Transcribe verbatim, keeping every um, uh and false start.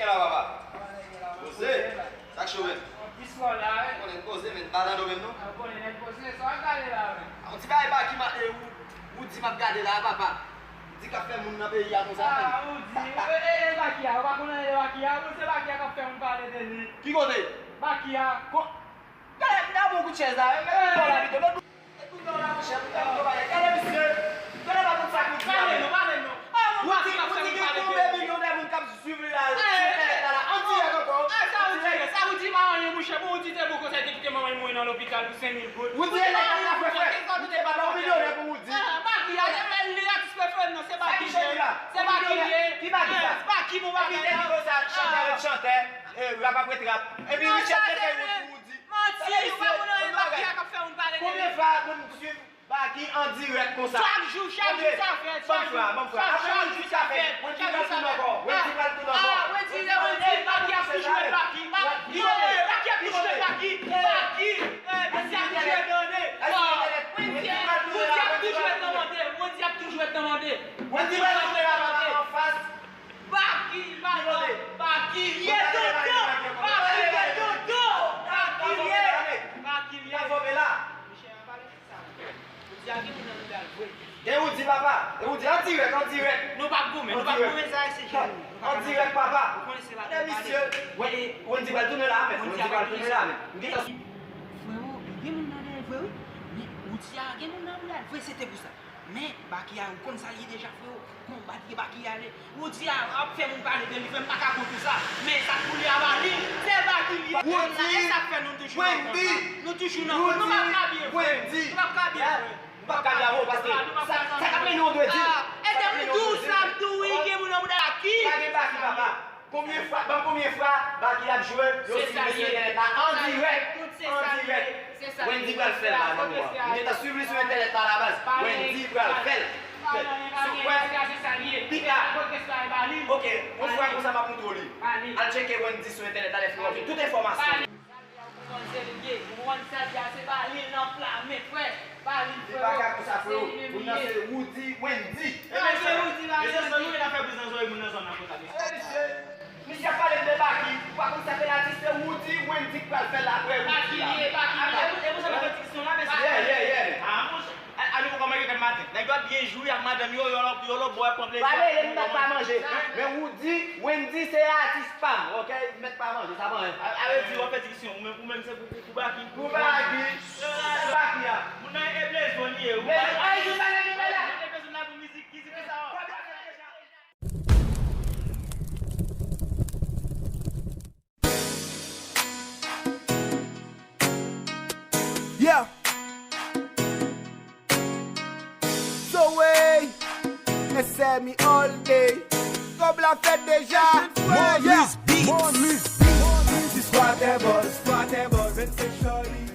Sa va, papa? Poze. Sa k cho menm? Ou konnen poze, men pa nan do menm non. Ou konnen nèg poze, sa w ap gade la menm? A, yon ti bagay Baky m ap, e, ou, ou di m ap gade la, papa. Ou di k ap fè moun nan peyi a konsa menm. A, ou di, e, e, e, Baky a, ou pa konnen e Baky a, ou se Baky a k ap fè moun pale de li. Ki kote? Baky a. Ko-, gade, gade bon kout chèz la, e, men, e, bon la, pito, men, Gade misye, gade pa konn sa pou di la. Pale non, pale non. Ou di, ou di gen konbyen milyon de moun k ap swiv li la, sou entènèt la, la, an dirèk ankò. Sa ou di, sa ou di pa anyen, monchè. Bon, ou di te bon konsa, te kite manman l mouri nan lopital pou senk mil goud. Ou di e nèg la fè fè. Ou di e papa w milyonè pou ou di. Baky a, li atis prefere m nan, se Baky li ye. Se Baky li ye. Ki Baky sa? Baky bon bagay la. Epi te di konsa, chantè ret chantè, e, rap ap ret rap. Epi Richard te fè wout pou ou di. Manti, ou pa konn anyen, Baky a k ap fè moun pale de li. Konbyen fwa moun swiv Baky an dirèk konsa? Chak jou, chak jou sa fèt, chak jou. Banm fwa, banm fwa. Apre Wendy sa fèt, Wendy pral tounen ankò, Wendy pral tounen ankò. A, Wendy, Wendy, Baky ap toujou ret Baky. Baky, Baky ap toujou ret Baky. Baky, Baky ap toujou ret nan mande. Wendy ap toujou ret nan mande. Wendy ap toujou ret nan mande. Wendy pral tounen la anfas. Baky, Baky, Baky ye tonton, Baky ye tonton, Baky ye, Baky ye. Monchè, pa pale de sa. Ou di a gen moun nan nou dal vre. Gen ou di papa, e ou di an dirèk, an dirèk. Nou p ap goumen, nou p ap goumen sa se jèn. An dirèk papa. Ou konnen se la. Mesye, Wendy pral tounen la menm, Wendy pral tounen la menm. M gentan. Freo, gen moun nan dèyè vre wi. Men ou di a gen moun nan nou dal vre, se te pou sa. Men, Baky a, ou konn sa l ye deja, freo. Konbat ke Baky a ye. Ou di a, ap fè moun pale de li, frè m pa ka kont ou sa. Men, sa k pou li a pa li, se Baky li ye. Ou di, e sa k fè nou toujou nan konbat. Nou toujou nan konbat. Nou p ap ka byen, frè. Nou p ap ka byen, frè. Nou p ap ka byen, paske sa, sa k ap mennen w dwe di. E te m di w sa, m di w wi, gen moun nan mouda Baky. Pa gen Baky, papa. Konbyen fwa, ban m konbyen fwa Baky ap jwe yon stil sou entènèt la an dirèk, an dirèk. Wendy pral fè l la, manman. M gentan swiv li sou entènèt la, la baz. Wendy pral fè l. Sou kwè, pita. Ok, yon fwa konsa m ap montre w li. Al tcheke Wendy sou entènèt la, lè fini w ap jwenn tout enfòmasyon. Ou konprann se li ye. Ou konprann sa l ye a, se pa li l nan flamen, frè. Pa li l, frè. Se pa ka konsa, frè. Moun nan se Roody Wendy. E mesye, mesye, zanmi, mete afè bri nan zòrèy moun nan zòn nan konsa, mesye. Misye ap pale de Baky. Ou pa konn sa ke l a di, se Roody Wendy k pral fè l apre Roody a. Baky li ye, Baky li ye. E pou sa nou fè diskisyon la, mesye. Yeah, yeah, yeah. A, monchè. A, a nou kòman yo fè maten. Nèg yo ap byen jwi ak madanm yo, yo lòt, yo lòt bò ap pran plezi. Pa rele m mèt pa manje. Men Roody Wendy se atis pa m, ok? Mèt pa manje, sa pa anyen. A, a vle di, w ap fè diskisyon, ou menm, ou menm se pou, pou, pou Baky. Pou Baky. Baky a. Moun nan e blezon li ye. Blezon, ay, nou pale, nou pale. Mete blezon nan pou mizik, mizik sa. Yeah. So way, S M E all day. Kòb la fèt deja. Monlis Beats. Monlis Beats. Ti squatter boss, squatter boss. Vingt-cinq shorty.